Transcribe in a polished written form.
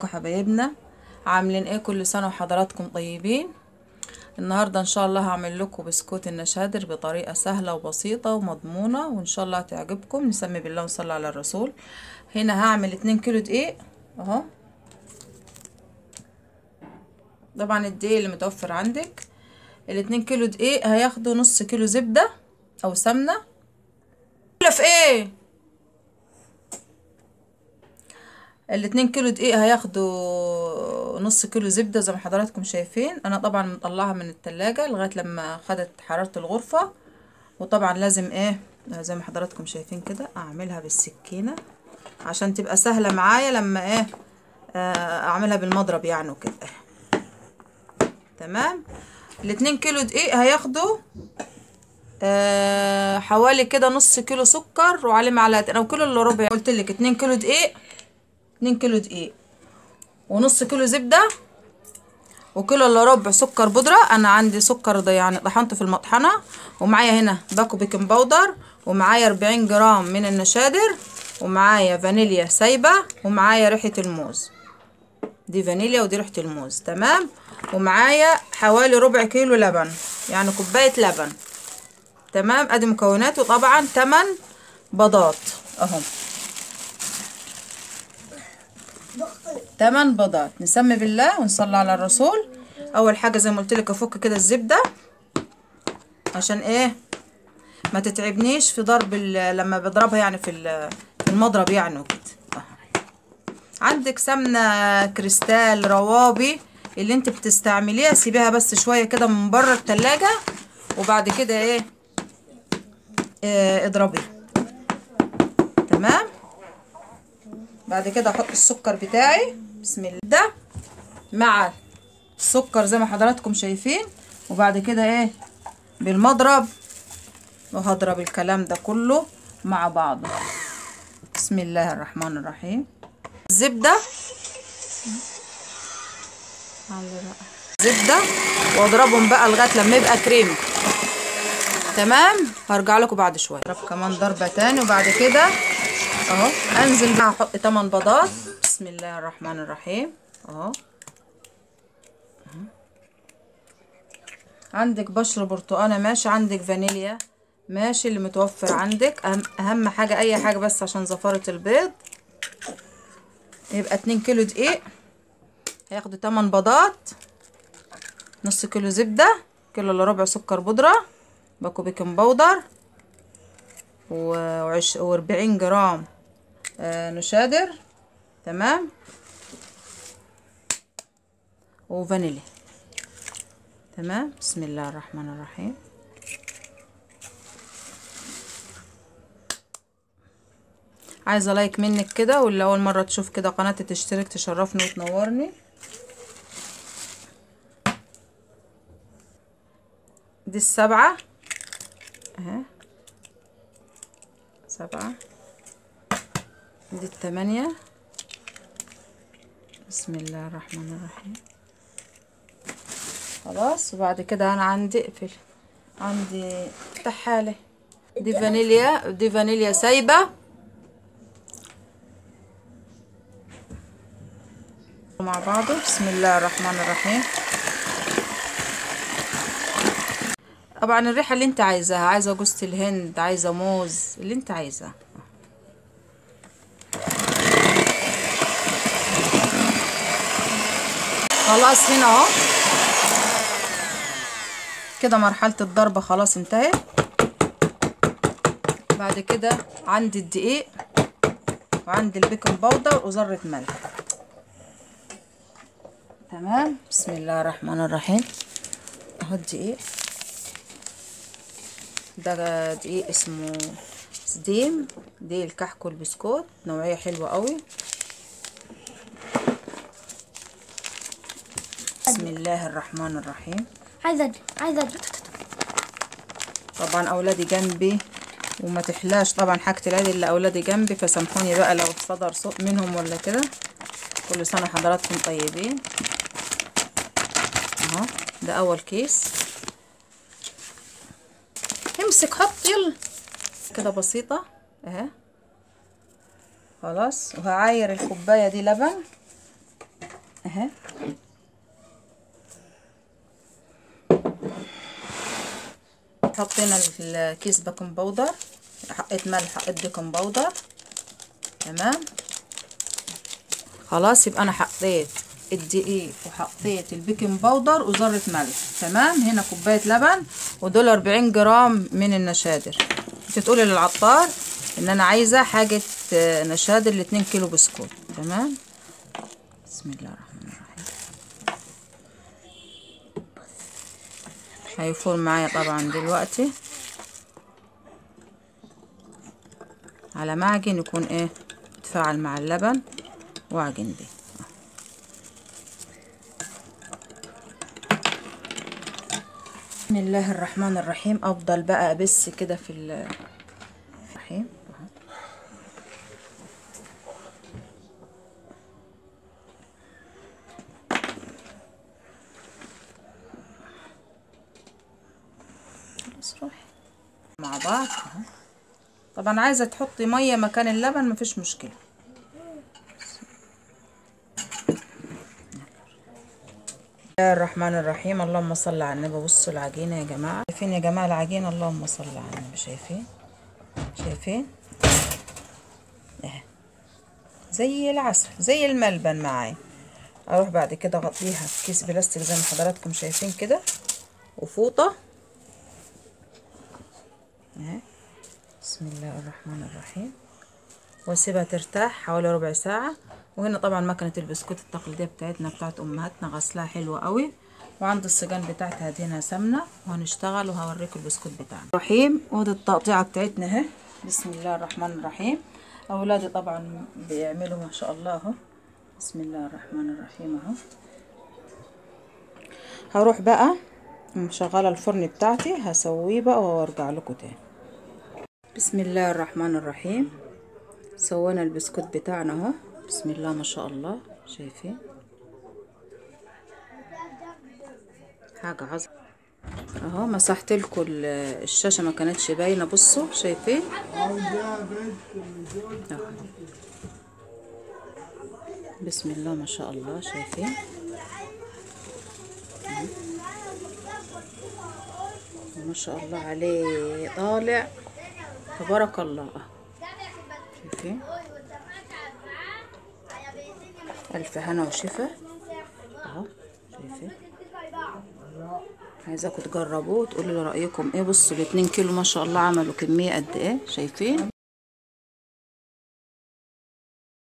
حبايبنا عاملين ايه؟ كل سنة وحضراتكم طيبين. النهاردة ان شاء الله هعمل لكم بسكوت النشادر بطريقة سهلة وبسيطة ومضمونة، وان شاء الله هتعجبكم. نسمي بالله ونصلي على الرسول. هنا هعمل 2 كيلو دقيق اهو، طبعا الدقيق اللي متوفر عندك. ال2 كيلو دقيق هياخدوا نص كيلو زبدة او سمنة. في ايه؟ ال2 كيلو دقيق هياخدوا نص كيلو زبدة زي ما حضراتكم شايفين. انا طبعا مطلعها من التلاجة لغاية لما خدت حرارة الغرفة، وطبعا لازم ايه زي ما حضراتكم شايفين كده اعملها بالسكينة عشان تبقى سهلة معايا لما ايه اعملها بالمضرب يعني وكده. تمام. ال2 كيلو دقيق هياخدوا حوالي كده نص كيلو سكر وعليه معلقتين او كيلو الا ربع. قلت لك 2 كيلو دقيق، 2 كيلو دقيق ونص كيلو زبدة وكيلو الا ربع سكر بودره. انا عندي سكر ده يعني طحنته في المطحنه، ومعايا هنا باكو baking powder، ومعايا 40 جرام من النشادر، ومعايا فانيليا سايبه، ومعايا ريحه الموز، دي فانيليا ودي ريحه الموز. تمام. ومعايا حوالي ربع كيلو لبن، يعني كوباية لبن. تمام. ادي مكوناته. طبعا 8 بيضات اهو، 8 بيضات. نسمي بالله ونصلي على الرسول. اول حاجة زي ما قلت لك افك كده الزبدة عشان ايه ما تتعبنيش في ضرب لما بضربها يعني في المضرب يعني وكده. عندك سمنه كريستال روابي اللي انت بتستعمليها، سيبيها بس شوية كده من بره التلاجة، وبعد كده ايه اضربيها. تمام. بعد كده احط السكر بتاعي، بسم الله، ده مع السكر زي ما حضراتكم شايفين. وبعد كده ايه بالمضرب، وهضرب الكلام ده كله مع بعضه. بسم الله الرحمن الرحيم. الزبدة، زبدة، واضربهم بقى لغاية لما يبقى كريمي. تمام. هرجع لكم بعد شوية. اضرب كمان ضربه تاني، وبعد كده اهو انزل بقى احط 8 بيضات. بسم الله الرحمن الرحيم اهو. عندك بشر برتقانه ماشي، عندك فانيليا ماشي، اللي متوفر عندك. اهم حاجة اي حاجة بس عشان زفاره البيض. يبقى 2 كيلو دقيق هياخدوا 8 بيضات، نص كيلو زبدة، كيلو الا ربع سكر بودره، باكو baking powder، و40 جرام نشادر. تمام. وفانيليا. تمام. بسم الله الرحمن الرحيم. عايزه like منك كده، واللي اول مرة تشوف كده قناتي تشترك تشرفني وتنورني. دي 7 اهي، 7، دي 8. بسم الله الرحمن الرحيم. خلاص. وبعد كده انا عندي اقفل، عندي تحاله، دي فانيليا، دي فانيليا سايبه مع بعضه. بسم الله الرحمن الرحيم. طبعا الريحة اللي انت عايزاها، عايزه جوزة الهند، عايزه موز، اللي انت عايزاه. خلاص هنا اهو كده مرحلة الضربة خلاص انتهت. بعد كده عندي الدقيق وعندي ال baking powder وذره ملح. تمام. بسم الله الرحمن الرحيم. اهو الدقيق ده، دقيق اسمه سديم، دقيق الكحك والبسكوت، نوعية حلوة قوي. بسم الله الرحمن الرحيم. عايزه طبعا اولادي جنبي وما تحلاش طبعا حاجة العيد الا اولادي جنبي، فسامحوني بقى لو صدر صوت منهم ولا كده. كل سنة حضراتكم طيبين. اهو ده اول كيس. امسك حط يلا كده بسيطة اهي. خلاص. وهعاير الكوباية دي لبن. اهي. حطينا الكيس baking powder، حطيت ملح، حطيت baking powder. تمام خلاص، يبقى انا حطيت الدقيق وحطيت ال baking powder وذره ملح. تمام. هنا كوباية لبن، ودول 40 جرام من النشادر. انت تقولي للعطار ان انا عايزه حاجة نشادر ل 2 كيلو بسكوت. تمام. بسم الله الرحمن الرحيم. هيفور معايا طبعا دلوقتي على معجن يكون ايه، يتفاعل مع اللبن واعجن بيه. بسم الله الرحمن الرحيم. افضل بقى بس كده في الرحيم. خلاص روحي مع بعض. طبعا عايزه تحطي مية مكان اللبن مفيش مشكلة. بسم الله الرحمن الرحيم. اللهم صل على النبي. بصوا العجينة يا جماعة، شايفين يا جماعة العجينة؟ اللهم صل على النبي. شايفين؟ شايفين اهي زي العسل، زي الملبن معايا. اروح بعد كده اغطيها في كيس بلاستيك زي ما حضراتكم شايفين كده، وفوطه اهي. بسم الله الرحمن الرحيم. واسيبها ترتاح حوالي ربع ساعة. وهنا طبعا مكنه البسكوت التقليدية بتاعتنا بتاعت امهاتنا، غسلها حلوة قوي، وعند السجان بتاعتها هدينا سمنه، وهنشتغل وهوريكم البسكوت بتاعنا. رحيم. وادي التقطيعه بتاعتنا اهي. بسم الله الرحمن الرحيم. اولادي طبعا بيعملوا ما شاء الله اهو. بسم الله الرحمن الرحيم اهو. هروح بقى مشغله الفرن بتاعتي، هسويه بقى وارجع لكم تاني. بسم الله الرحمن الرحيم. سوينا البسكوت بتاعنا اهو. بسم الله ما شاء الله، شايفين حاجة عظمه اهو. مسحت لكم الشاشة ما كانتش باينة، بصوا شايفين اهو. بسم الله ما شاء الله، شايفين ما شاء الله عليه، طالع تبارك الله. شايفين؟ ألف هنا وشفا اهو. شايفين؟ عايزاكم تجربوه وتقولوا لي رأيكم ايه. بصوا الاتنين كيلو ما شاء الله عملوا كمية قد ايه، شايفين؟